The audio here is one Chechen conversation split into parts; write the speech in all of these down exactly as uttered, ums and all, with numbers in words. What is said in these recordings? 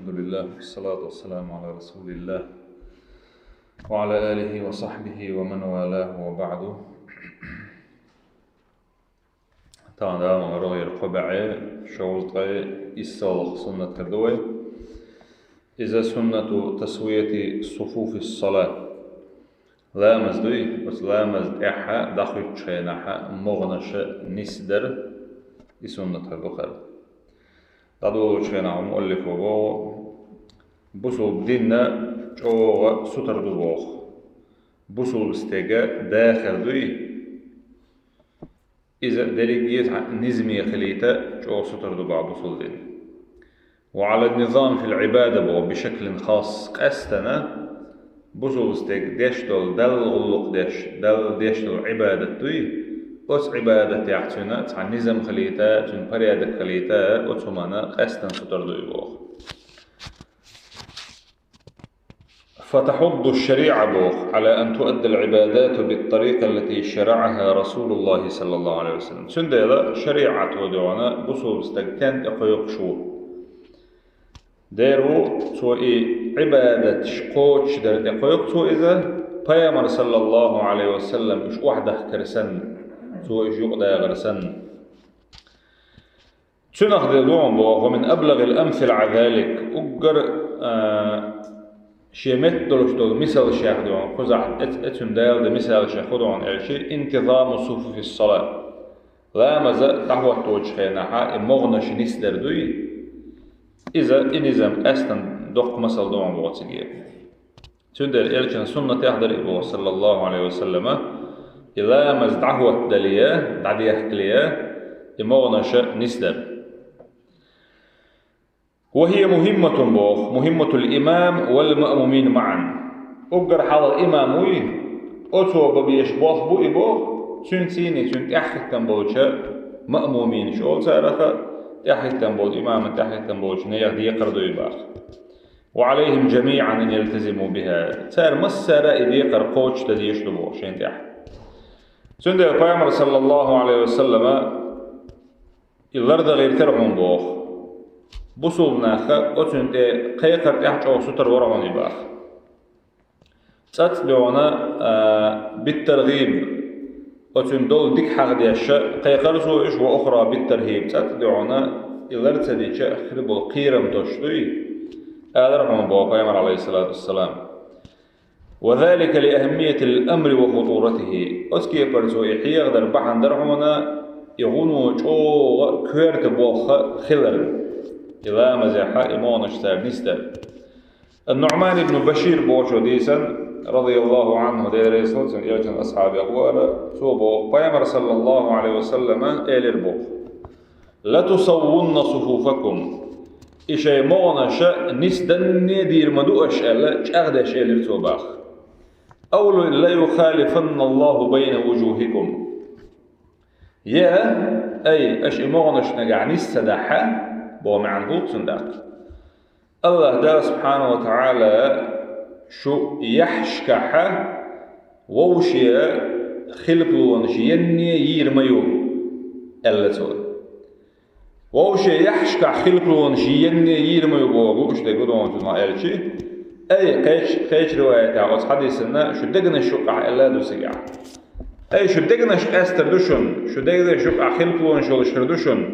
الحمد لله، والصلاة والسلام على رسول الله، وعلى آله وصحبه ومن والاه، وبعد. Тахана Дала мара гӀерра кхо бӀаьи шовзткъеи исс суннат хир ду вай. Иза суннату тасвияти суфуфи ссала. Ламаз дуй, оцу ламаз тӀехьа дӀахуьттучу хенахьа могӀанаша нисдар, и суннат хир ду кхара. ДӀадолучу хенахь муаллифо боху, бусулба динна чӀогӀа сутара ду боху. Бусулба стеган дахар дуй, иза дерриге а цхьа низаме хилийта чӀогӀа сутара ду боху бусулба дин. وعلى النظام في العبادة боху بشكل خاص, къаьстина бусулба стеган деш долу Далла гӀуллакх деш, Далла деш долу Ӏибадат дуй, оцу Ӏибадатехь цуьнан цхьа низам хилийта, цуьнан порядок хилийта, оцу хӀуманна къаьстина сутара дуй боху. فتحض الشريعة боху على أن تؤدى العبادات بالطريقة التي شرعها رسول الله صلى الله عليه وسلم. Цундела шариӀат ву дуьхьал бусулба стаг тен тӀе кхойкхуш ву. Дера ву, цо и Ӏибадаташ кхочушдар тӀе кхойкху цо иза, пайхамар, саллаллаху Ӏалайхи ва саллам, уьш охьадахкар санна, цо уьш юкъадахар санна. Цуьнах де лугӀун боху, من أبلغ الأمثلة على ذلك, уггар, а, шен метта долуш долу мисал шех дуьхьал, кхузахь эц-, эцун Дала де мисал шех ху дуьхьал аьлчи, انتظام صفوف الصلاة. Ламаза дӀахӀотточу хенахьа и могӀанаш нисдар дуй, иза и низам къаьстина доккха масал дуьхьал боху циге. Цундела элчан суннатех дара и боху, саллаллаху Ӏалайхи ва саллама, и ламаз дӀахӀоттадале, дӀадехкале, и могӀанаша нисдар. وهي مهمة боху, مهمة الإمام والمأمومين معا. Уггар хьалха имам вуй, оцо бан беш болх бу и боху, цуьнан цийний, цуьнан тӀаьххӀиттина болча маъмуминаш олу цараха, тӀаьххӀиттина болу имаман тӀаьххӀиттина болчу нехан декхар дуй баха. وعليهم جميعا أن يلتزموا بها. Цара массара а и декхар кхочушдан дезаш ду боху шайн тӀехь. Цундела пайхамар, саллаллаху Ӏалайхи ва саллама, и лардан гӀиртара хьуна боху. Бусулба наха оцуьнан тӀе кхайкхар тӀехь чӀогӀа сутара вара хьуна и баха. ЦӀацӀ дуьхьана, а, биттаргӀиб, оцуьнан долу дика хьахдеш кхайкхар цо уьш, ва ухра биттархӀиб, цӀацӀ дуьхьана, и лар ца дича хир болу кхерам тосуш дуй, алар хьуна боху пайхамар, Ӏалайхиссалату вассалам. وذلك لأهمية الأمر وخطورته. Оцу кепара цо и хьехадар бахьана дара хьуна, и гӀуно чӀогӀа коьрта болх хилар. И ламазехьа, и могӀанаш цара нисдар. Ан-Нуъман ибн Башир бохучо дийцина, радияллаху Ӏанху, Дела реза хуьлда цунна, элчан асхьабех вара, цо боху, пайхамар, саллаллаху Ӏалайхи ва саллама, элира боху: «Латусаввунна суфуфакум». И шайн могӀанаша нисданне дийр ма ду аша аьлла, чӀагӀдеш элира цо баха. «Ав лаюхалифанна Аллаху байна вужухикум». Я, ай, аша и могӀанаш нагахь нис ца дахьа, боху маьӀна гӀуллакх цуьнан даккха. Аллаха Дала, субхьанаху ва тагӀала, шу яхьашкахьа вовше хилпалонаш енне йийр ма ю, аьлла цо. Вовше яхьашкахь хилпалонаш енне йийр ма ю боху лууш дерг гудончун ма аьлчи, ай, кхечу, кхечу риваятехь оцу хьадисана шу дегнаш юкъахь аьлла ду цигахь. Ай, шу дегнаш къаьстар ду шуна, шу дегнаш юкъахь хилпалонаш йолуш хир ду шуна.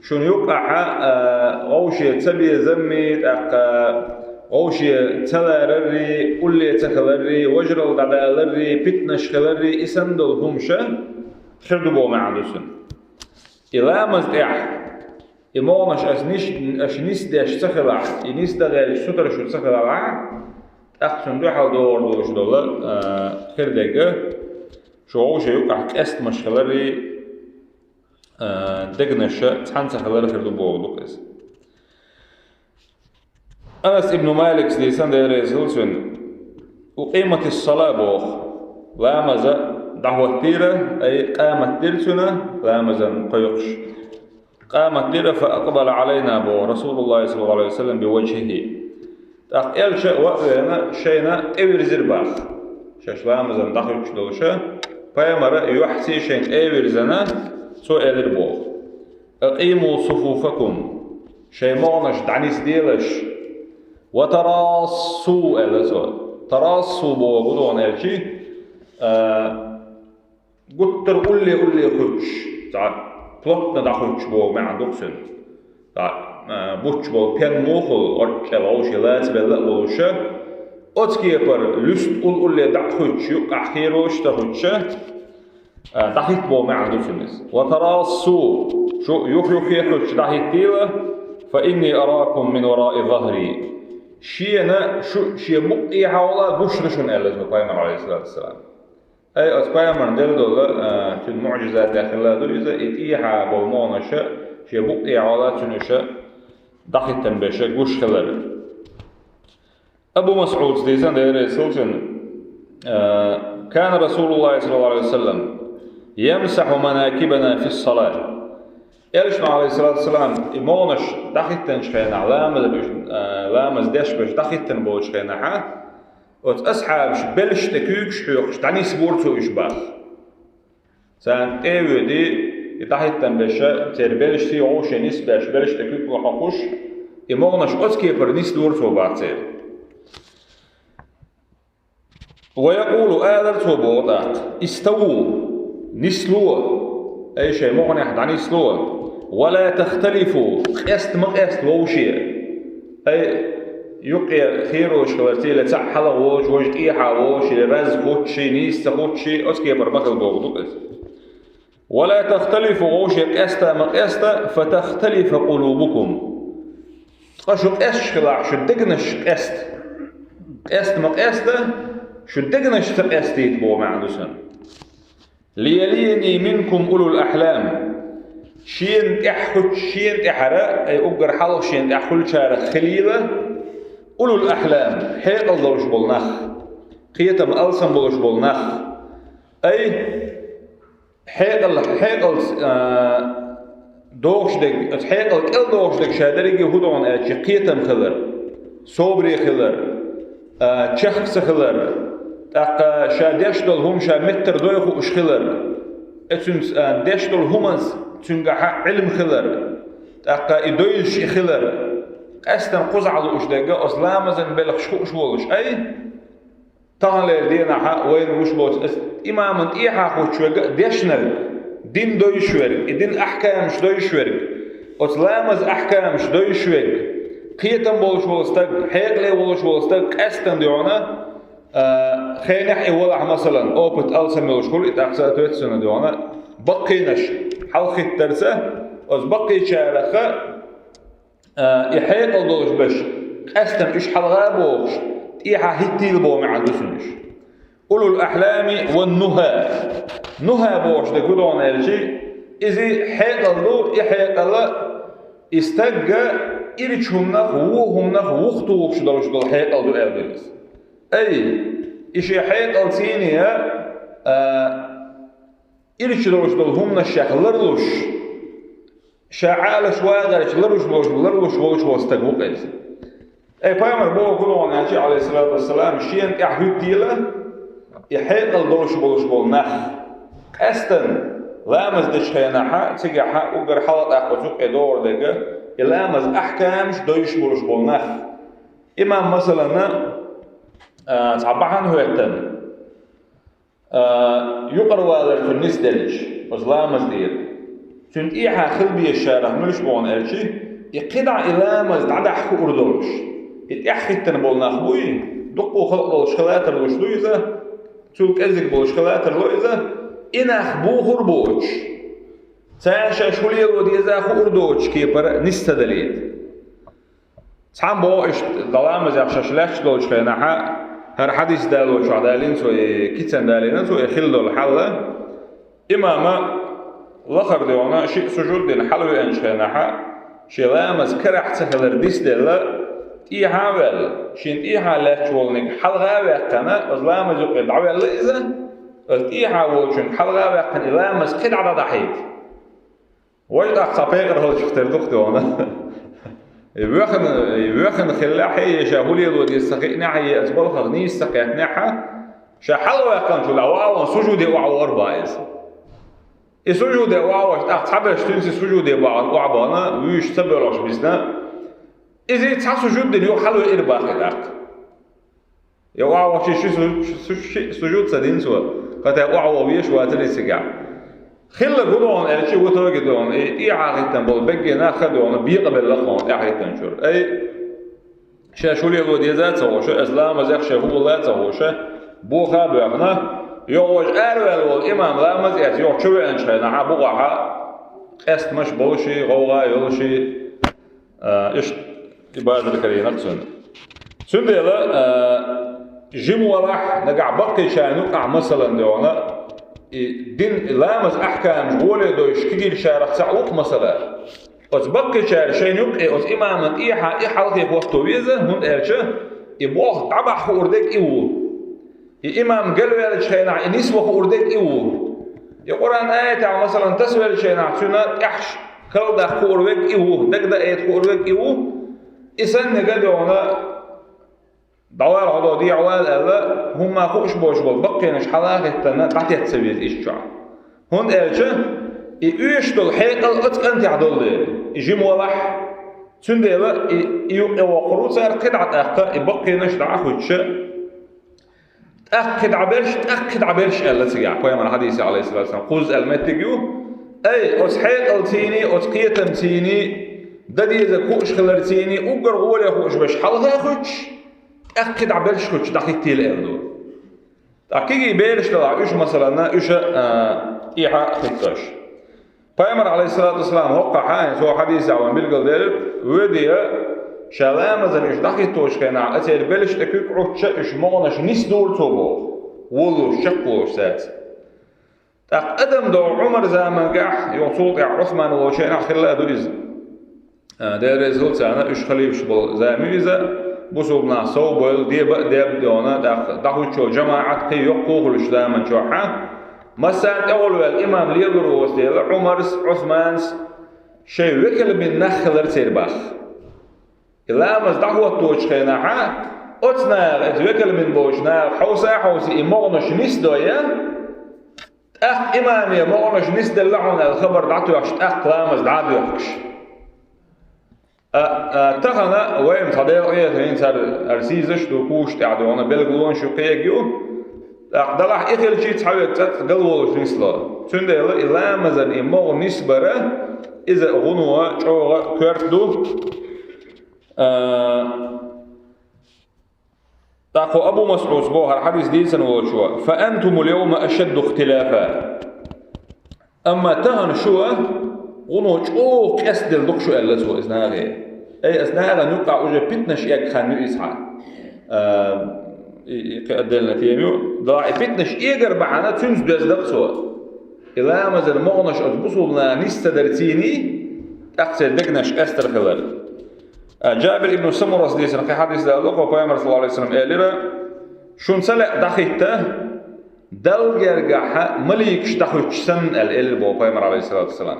Шуна юкъахьа, а, вовше цабезамми, тӀаккха вовше ца ларарри, улле ца хиларри, вожаралла дӀадаларри, питанаш хиларри, и санна долу хӀумаша хир ду боху маьӀна ду цуьнан. И ламаз тӀехь, и могӀанаш аш ниш-, аш нисдеш ца хилахь, и нисдагӀелча сутара шу ца хилахь, тӀаккха цунна дуьхьал догӀур долуш долу, а, хир дерг, шу вовше юкъахь къестамаш хиларри, а, дегнаша цхьаьна ца хилар хир ду боху ду иза. Анас ибн Маликс дийцина, Дела реза хуьлда цунна, «Укъиматис-сала» боху. Ламаза дӀахӀоттийра, ай, къамат дира цуьнан, ламазан кхойкхуш. Къамат дира, «фа акъбала Ӏалайна» боху, Расулуллахи саллаллаху Ӏалайхи ва саллам, «би важхӀихӀи». ТӀаккха элча а ваъ вена, шайна тӀевирзира баха. Шаьш ламазан дӀахуьттуш долуша, пайхамара юьхьций шайн тӀевирзина, цо элира боху: «Акъиму суфуфакум». Шайн могӀанаш дӀанисделаш, وتراصوا аьлла цо. تراصوا боху гуш хилла аьлча, а, гуттар улле-улле хуьттуш, цхьа плотно дӀахуьттуш боху маьӀна ду-кх цуьнан. Цхьа, а, буч болу пен муха хуьлу, орчӀел вовшийн лаца белла а волуш, оцу кепара луьста улле-улле дӀа а хуьттуш, юккъехь кхеролаш а ца хуьттуш, а, дӀахӀитта боху маьӀна ду цуьнан иза. وتراصوا, шу юх-юххе а хуьттуш дӀахӀиттийла, فإني أراكم من وراء ظهري. Шена шу шен букъ тӀехьа вала гуш ду шуна аьлла цо пайхамар, Ӏалайхиссалату вассалам. Ай, оцу пайхамарна делла долу, а, цуьнан муӀжизатех хилла ду иза, и тӀехьа болу могӀанаш шен букъ тӀехьа вала цуьнан уьш дӀахӀиттина берш гуш хилар. Абу МасӀуда дийцина, Дела реза хуьлда цунна, а, كان رسول الله صلى الله عليه وسلم يمسح مناكبنا في الصلاة. Элчано, Ӏалайхиссалату вассалам, и могӀанаш дӀахӀиттинчу хенахь, ламаз, а, ламаз деш берш дӀахӀиттина болчу хенахь, оцу асхьабаш белшаш тӀе куьйгаш хьоькхуш дӀанисбора цо уьш боху. Царна тӀе а воьдий, и дӀахӀиттина берш, церан белшаш сий вовшийн нисбеш, белшаш тӀе куьг хьокхуш, и могӀанаш оцу кепара нисдора цо боху церан. ويقول, алара цо боху тӀаккха: استووا, нисло, ай, шайн могӀанехь дӀанисло, ولا تختلفوا, къеста ма къеста вовшийн. Ай, юккъе кхеролаш хиларца, или цхьаъ хьалха волуш, важа тӀехьа волуш, или раз хуьттуш, нийса ца хуьттуш, оцу кепара ма хила боху ду иза. ولا تختلفوا, вовшийн къеста ма къеста, فتختلف قلوبكم. Ткъа шу къесташ хилахь, шу дегнаш къеста. Къеста ма къеста, шу дегнаш ца къестийта боху маьӀна ду цуьнан. ليليني منكم أولو الأحلام. Шена тӀаьхьа хуьттуш, шена тӀаьхьара, ай, уггар хьалха шена тӀаьхьа хуьлучарах хилийла, أولو الأحلام, хьекъал долуш болу нах, кхетам алсам болуш болу нах. Ай, хьекъал, хьекъалца, а, догӀуш дерг, оцу хьекъал кӀел догӀуш дерг ша дерриге хӀун ду аьлча, кхетам хилар, собаре хилар, а, чехка ца хилар, тӀаккха ша деш долу хӀума ша меттара дой хууш хилар, э, цуьнца, а, деш долу хӀуманца цуьнгахьа Ӏилма хилар, тӀаккха и девзаш и хилар, къаьстина кхузахь лууш дерг оцу ламазан белхаш хууш волуш, ай, таханлера денахьа вайна гуш боцу, аса имаман тӀехьа хуьттуш верг а дешнарг, дин дойуш верг, и дин ахькамаш дойуш верг, оцу ламаз ахькамаш дойуш верг, кхетам болуш волу стаг, хьекъале волуш волу стаг къаьстина дуьхьал, а, хенехь и валахь, масалан, опыт алсам йолуш хуьлу, и тӀаккха соответственно дуьхьал, баккхийнаш хьалххиттарца, оцу баккхийчарах а, и хьекъал долуш берш, къаьстина уьш хьалха а бохуш, тӀехьа хӀиттийла боху маьӀна ду цуьнан уьш. أولو الأحلام والنهى. Нухьа бохуш дерг хӀун ду аьлча, иза хьекъал ду, и хьекъал и стагга ирчу хӀуманах, вон хӀуманах вухатухуш долуш долу хьекъал ду аьлла ду иза. Ай, и шен хьекъалций а, а, ирча долуш долу хӀуманаш шех ларлуш, ша Ӏалаш вагӀарчу ларлуш волуш, ларлуш волуш волу стаг ву-кх иза. Ай, пайхамар боху гур ван аьлча, Ӏалайхиссалату вассалам, шена тӀаьхьа хӀуьттийла и хьекъал долуш болуш болу нах. Къаьстина ламаз дечу хенахьа, цигахьа, уггар хьалха тӀаккха оцу юккъе догӀур дерг, и ламаз ахькамаш дойуш болуш болу нах. Имам, масалана, а, цхьа бахьана хӀоьттина, а, юкъара валар цуьнан нисделлачу, оцу ламаз тӀера. Цуьнан тӀехьа хила безачарах муьлш боху аьлча, и кхидӀа и ламаз дӀадахьа хуур долуш, и тӀаьхьахӀиттина болу нах буй, дуккха халкъ долуш хила лаьттар луш ду иза, цул кӀезиг болуш хила лаьттар ло иза, и нах бухур боцуш, цара шаьш хӀун лело деза хуур доцуш кепара нис ца далийта. Цхьамма боху иштта, дӀаламазех шаьш лаьтташ долчу хенахьа, хӀара хьадис далочохь далийна цо, и кицан далийна цо, и хила долу хьал. Имама лахара дуьхьа шиъ сужуд дина хьалавеанчу хенахьа, шен ламаз карахь ца хилар дисделла, тӀехьа а ваьлла, шен тӀехьа лаьтташ волниг хьалха а ваьккхина, оцу ламаз юкъе дӀаваьлла иза, оцу тӀехьа волчуьнга хьалха а ваьккхина, и ламаз кхидӀа дӀадахьийта. Вай тӀаккха цхьа пекъархалчух тера ду-кх тхуна. И воьхна, и воьхна хиллехь, я ша хӀун лело деза ца хиънехь, я оцу балхах нийса ца кхеттинехь, ша хьалаваьккхинчул тӀаьхьа ваьлла сужуде охьавор бан иза. И сужуде охьавош, тӀаккха цхьаберш цуьнца сужуде бахьана охьабахана, вуьйш ца боьлхуш бисна, Иза цхьа сужуд дина юха хьалавеара бахи тӀаккха. Я охьавахча ши су-, су-, ши сужуд ца дина цо, хӀаьта охьаваха везаш вацара цигахь. Хилла гу дона аьлча, ву тоги дона, и тӀехьа хӀиттина болу беггий нах ха дона, бекъабелла хьуна тӀаьхьахӀиттинчуьра. Ай, ша шу лело деза а ца хууш, аса ламазех ша хӀун а ца хууш, боха а боьхна, юха вожа араваьлла волу имам ламаз эцна, юха чу веанчу хенахь, букъахь къестамаш болуш, гӀовгӀа йолуш, а, иштта и базар карийнарг цунна. Цундела, а, жима валахь, нагахь баккхийчарна юкъахь, масалан, догӀна, и дин, ламаз ахькамаш гӀоле дойуш кегийчарах цхьаъ ву-кх, масала. Оцу баккхийчара шайна юккъе оцу имаман тӀехьа и хьалхе хӀотто веза, хӀунда аьлча и болх дӀабахьа хуур дерг и ву. И имам галваьллачу хенахь и нисван хуур дерг и ву. И Къуръан аятехь, масалан, тасавеллачу хенахь цуьнан тӀехьаш калдаккха хуур верг и ву, дагадайта хуур верг и ву. И санна ган догӀна, дӀавала хьо дехьавала аьлла, хӀумма хууш болуш болу баккхийнаш хьала а хӀиттина, дӀатетта ца веза иштта чохь. ХӀунда аьлча и оьшуш долу хьекъал оцу кӀантехь долу дела, и жима валахь. Цундела и, и юкъе воккхур ву цара кхидӀа тӀаккха, и баккхийнаш дӀа а хуьттуш, тӀаккха кхидӀа берш, тӀаккха кхидӀа берш аьлла цигахь, пайхамар хьадисехь, алейхиссалату вассалам, кхузза аьлла меттиг ю. Ай, оцу хьекъалцийний, оцу кхетамцийний, дан деза хууш хиларцийний, уггар гӀоле хууш берш хьалха а хуьттуш, тӀаккха кхидӀа берш хуьттуш дӀахӀиттийла аьлла ду. Ткъа кегий бераш делахь, уьш, масалан, уьш, а, тӀехьа а хӀиттош. Пайхамар, алейхиссалату вассалам, хӀокхахь, цо хьадисехь вайна билгалделира, воьдий, ша ламазан уьш дӀахӀитточу хенахь, а церан белш тӀе куьг Ӏуттуш, уьш могӀанаш нисдора цо боху, воллуш, чекхволуш цаьрца. ТӀаккха адам догӀу Ӏумар замангахь, юха цул тӀаьхьа Ӏусман волчу хенахь хилла а ду иза. А, Дела реза хуьлда царна, уьш халифаш болу зама ю иза, бусулба нах сов а бевлла, деба а дебна догӀна, тӀаккха дӀахӀуттучу жамаӀат кхин йоккха а хуьлуш заман чохь, массарна тӀехула ваьлла имам лелор воцу дела, Ӏумарс, Ӏусманс шайн векал бина нах хилар церан бахха. И ламаз дӀахӀотточу хенахь, оцу наха, иза векал бина болчу наха хьовса а хьовсий, и могӀанаш нисдой, тӀаккха имаме могӀанаш нисделла хьуна аьлла хабар дӀатоьхча, тӀаккха ламаз дӀа а доьхкуш. А, а, тахана вайна цхьа Делан къинхетамца хӀара сийсазаш а ду, кхузза тӀехь догӀна билгалонаш ю, кхин а ю. ТӀаккха делахь и хилчий цхьа верг цкъацкъа галволуш нисло. Цундела и ламазан и могӀа нисбар, иза гӀуно чӀогӀа коьрта ду. А, ТӀаккха Абу Масъудс боху, хӀара хьадис дийцина волчо: «Фа антумул йовма ашадду ихтилафа». Амма тахана шу гӀуно чӀогӀа къестделла ду-кх шу, аьлла цо иза нахе. Ай, аса нахана юккъахь уже питнаш эгна хан ю иза хьан. А, и, и кхин отдельная тема ю. Делахь и питнаш эгар бахьана цуьнца доьзна-кх цо. И ламазан могӀанаш оцу бусулба наха нис ца дарцийний, тӀаккха церан дегнаш къаьстар хилар. А, Джабир ибн Самурас дийцина кхин хьадис далла, кхо пайхамар, саллаллаху алейхи ва саллям, элира: «Шуна ца лаьа дӀахӀитта, Далла гергахь маликаш дӀахӀуьттуш санна», аьлла, элира боху пайхамар, алейхиссалату вассалам.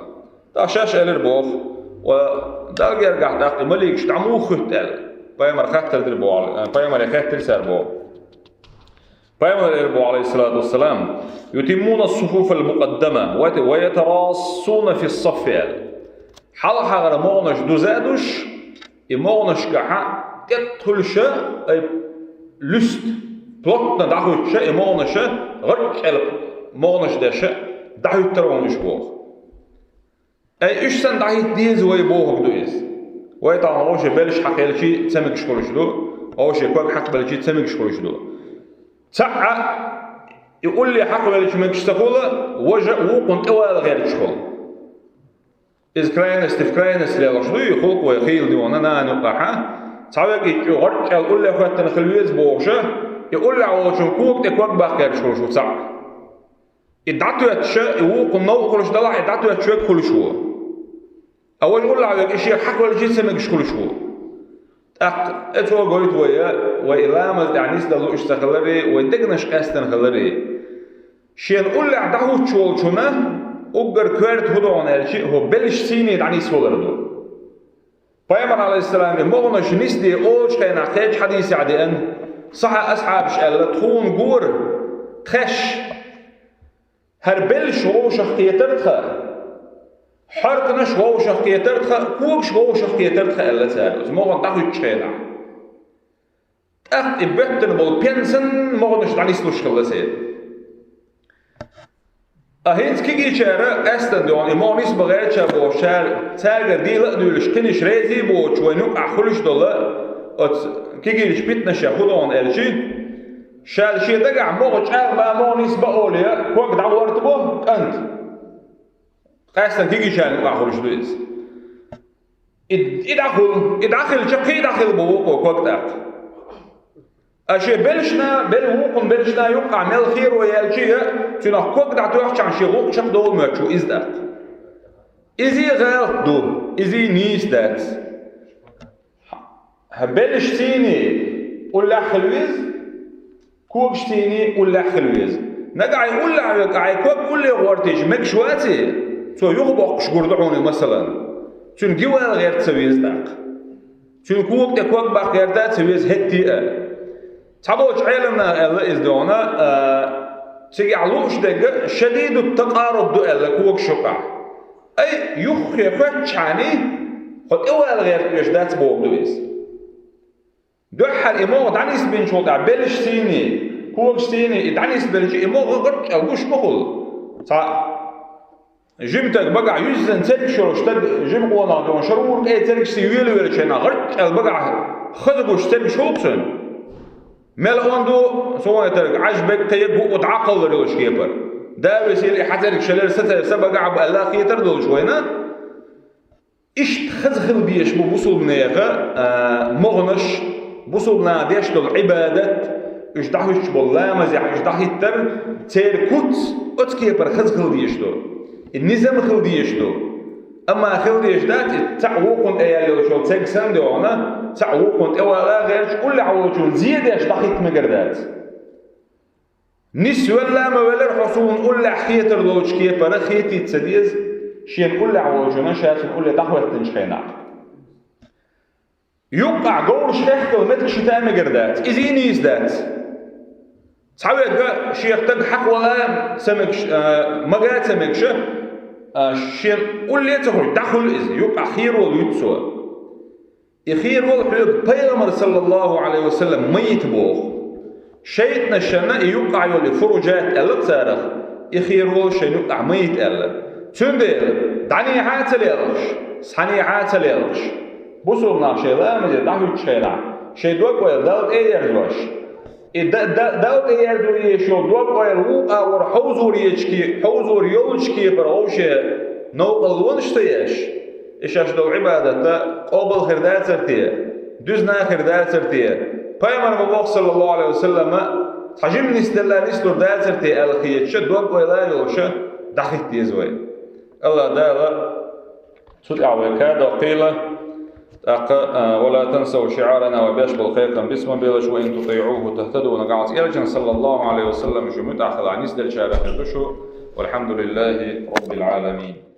ТӀаккха шаьш элира боху: «Ва Далла гергахь тӀаккха и маликаш дӀа муха хуьтту?» аьлла. Пайхамар хаттар дира боху, а, пайхамаре хаьттира цара боху. Пайхамар элира боху, алейхиссалату вассалам: «Ютиммуна ас-суфуфа ал-мукъаддама ва, ва ятарассуна фи ас-саффи», аьлла. Хьалхагара могӀанаш дуза а душ, и могӀанашкахьа тӀеттхуьлуша, ай, луьста, плотно дӀахӀуьттуша, и могӀанаша, гӀарчӀ кӀел могӀанаш деша, дӀахӀуьттура вайна уьш боху. Ай, уьш санна дӀахӀитта деза вай бохург ду иза. Вай тахана вовше белш хьакхелчий ца мегаш хуьлуш ду, вовше ког хьакхбелчий ца мегаш хуьлуш ду. ЦаӀ а и улле хьакхвелча мегаш ца хуьлу, важа а вукхунна тӀевала гӀерташ хуьлу. Иза крайность в крайность лелаш ду, и хӀуллакх вай хийла дина нана юккъахьа. Цхьа вега и чӀу гӀорккӀел улле хӀоьттина хила веза бохуша, и уллехь волчун кога тӀе ког баккхераш хуьлуш ву цхьаъ. И дӀатоьттуша, и вукху новкъа хуьлуш далахь, и дӀатоьттуш вега хуьлуш ву. А важа уллехь вега и шех хьакхвелчий ца мегаш хуьлуш ву. ТӀаккха эцо гойту вай, вай и ламаз тӀехь нисдала лууш ца хиларе, вай дегнаш къаьстина хиларе. Шена уллехь дӀахӀуттуш волчунна уггар коьрта хӀун ду хьуна аьлча, хӀу белш сийне дӀанисвалар ду. Пайхамар, алейхиссалам, и могӀанаш нисде олучу хенахь кхечу хьадисехь деана, сахьа-, асхьабаш аьлла: «Тхуна гора тхаьш». ХӀара белш вовшах кхетара тхан. Хьорканаш вовшах кхетар тха, когаш вовшах кхетар тха, аьлла цара, оцу могӀан дӀахӀуьттучу хенахь. ТӀаккха и боьттина болу пен санна могӀанаш дӀанислуш хилла церан. А хӀинца кегийчара къаьстина дуьхьал и могӀа нисбан гӀерташ бохуш, цара, цаьргара дийла а дуьйлуш, кхинаш резий боцуш, вайн юкъахь хуьлуш долу оцу кегийчу питанашех хӀун ду аьлча, ша шен дагахь могӀа чӀагӀбан, могӀа нисбан олий, ког дӀагӀортабо кӀант. Къаьстина кегийчарна юкъахь хуьлуш ду иза. И, и дӀахула, и дӀахилча, кхин а дӀахилла бу вукхо ког тӀаккха. А шен белшна, бел-, вукхун белшна юккъахь мел херо яьлча а, цуьнах ког дӀатоьхчахьана шен гӀуллакх чекхдовла моьттуш ву иза тӀаккха. Изий гӀалат ду, изий нийса дац. Хьан белшций уллехь хила веза, когашций уллехь хила веза. Нагахь хьайн уллехь верг, хьайн ког улле гӀортийча мегаш ваций, цо юхабоккхуш гур ду хьуна, масалан. Цуьнан гивала гӀерта ца веза тӀаккха. Цуьнан кога тӀе ког баккха гӀерта а ца веза хӀетте а. Цхьаболчу Ӏеламнаха аьлла иза дуьхьал, а, цигахь лууш дерг шадидут-такъаруб ду аьлла когаш юкъахь. Ай, юххе хоьттучхьаний, хьо тӀе вала гӀерташ дац бохург ду иза. Дуьххьара и могӀа дӀанисбинчул тӀаьхьа белшций, когашций и дӀанисбелча, и могӀа гӀарчӀ аьлла гуш ма хуьлу. Цхьа жима стаг багахь юьззина цергаш йолуш стаг, жима къонах дуьхьал, шарахь кӀайн цергашций велавеллачу хенахь, гӀарчӀ аьлла багахь хаза гуш цергаш хуьлу цуьнан. Мел онда, со вайн тарг, Ӏаж беккхе гуо дӀакхаллар йолуш кепара. Да весийла и хьан церг шелера, сан церг сан багахь бу аьлла хетар долуш вайна. Иштта хаза хила дезаш бу бусулбанеха, а, могӀанаш, бусулбанеха деш долу Ӏибадат, уьш дӀахӀуьттуш болу ламазехь уьш дӀахӀиттар, церан куц оцу кепара хаза хила дезаш ду. И низам хила дезаш ду. Амма хила дезаш дац, и цхьаъ вукхунна тӀе яьлла йолчул церг санна дуьхьал, цхьаъ вукхунна тӀе вала гӀерташ, уллехь волчунна зе деш дӀахӀитта мегар дац. Нисвелла а ма веллара хьо суна уллехь хетар долчу кепара хетийта ца деза, шена уллехь волчунна ша цуьнан улле дӀахӀоьттинчу хенахь. Юккъахь говраш хехкала меттигаш хӀитта а мегар дац, изий нийса дац. Цхьаверг шех стаг хьакхавала а ца мегаш, а, мага а ца мегаш, а, шена улле а ца хуьлуш, дӀахуьлу иза, юккъахь херо юьту цо. И херо хьоьга Пайхамар, саллаллаху Ӏалайхи ва саллам, майта боху. ШайтӀанашна и юккъахь йолу фуруджат аьлла царах, и херо шайна юккъахь майта аьлла. Цундела, дӀанехьа а ца лелхаш, схьанехьа а ца лелхаш, бусулба нах шайн ламазе дӀахӀуьттучу хенахь, шайн дог-ойла Далла тӀе а ерзош, и да-, да-, Далла тӀе ерзо езаш йолу дог-ойла вукху агӀор хьовзор ечу ке-, хьовзор йолчу кепара вовше новкъарлонаш ца еш, и шаьш долу Ӏибадат къобал хир дацара те, дуьзна хир дацара те, Пайхамар ма боху, саллаллаху Ӏалайхи ва саллама, цхьа жима нисделла нислур дацара те аьлла хеташ, дог-ойла а йолуш дӀахӀитта деза вай. АллахӀ Дала цу тӀехь вай кадоккхийла, тӀаккха, а, «ولا تنسوا شعارنا» вай беш болу кхайкхам биц ма белаш, «وإن تطيعوه تهتدوا» нагахь Элчан, саллаллаху Ӏалайхи ва саллам, шу муьтӀахь хилахь нисделлачарах хир ду шу. والحمد لله رب العالمين.